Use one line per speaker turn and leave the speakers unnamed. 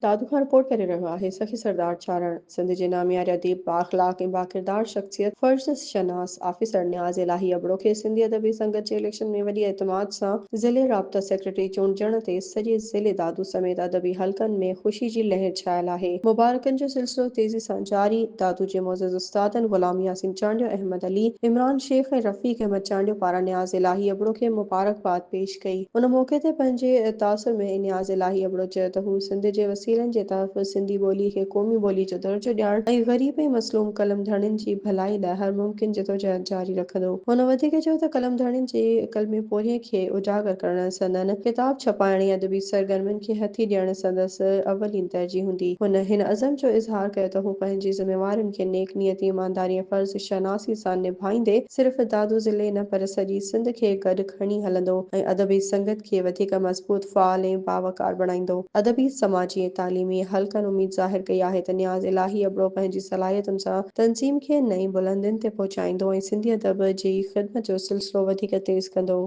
دادو کان رپورٽ ڪري رهيو آهي سخي سردار چارڻ، سنڌ جي نامياري اديب، بااخلاق ۽ باڪردار شخصيت فرض شناس آفيسر نياز الاهي ابڙو کي سنڌي ادبي سنگت جي اليڪشن ۾ وڏي اعتماد سان ضلعي رابطا سيڪريٽري چونڊجڻ تي سڄي ضلعي دادو سميت ادبي حلقن ۾ خوشي جي لهر ڇانيل آهي. مبارڪن جو سلسلو تيزي سان جاري، دادو جي معزز استادن غلام ياسين چانڊيو، احمد علي، عمران شيخ ۽ رفيق احمد چانڊيو پاران نياز الاهي ابڙو کي مبارڪباد پيش ڪئي. ان موقعي تي پنهنجي تاثر ۾ نياز الاهي ابڙو چيو ته هو سنڌ جي وسيلن جي تحفظ، سنڌي ٻولي کي قومي ٻولي جو درجو ڏيارڻ ۽ غريب ۽ مظلوم قلم ڌڻين جي ڀلائي لاء هر ممڪن جدوجهد جاري رکندو. هن وڌيڪ چيو ته قلم ڌڻين جي قلمي پورهيي کي اجاگر ڪرڻ، سندن ڪتاب ڇپائڻ ۽ ادبي سرگرمين کي هٿي ڏيڻ سندس اولين ترجيح هوندي. هن هن عزم جو اظهار ڪيو ته هو پنهنجي ذميوارين کي نيڪ نيتي، ايمانداري ۽ فرض شناسي سان نڀائيندي صرف دادو ضلعي نه پر سڄي سنڌ کي گڏ کڻي هلندو ۽ ادبي سنگت کي وڌيڪ مضبوط، فعال ۽ باوقار بڻائيندو. ادبي، سماجي ۽ تعليمي حلقن اميد ظاهر ڪئي آهي ته نياز الاهي ابڙو پنهنجي صلاحيتن سان تنظيم کي نئين بلندين تي پهچائيندو ۽ سنڌي ادب جي خدمت جو سلسلو وڌيڪ تيز ڪندو.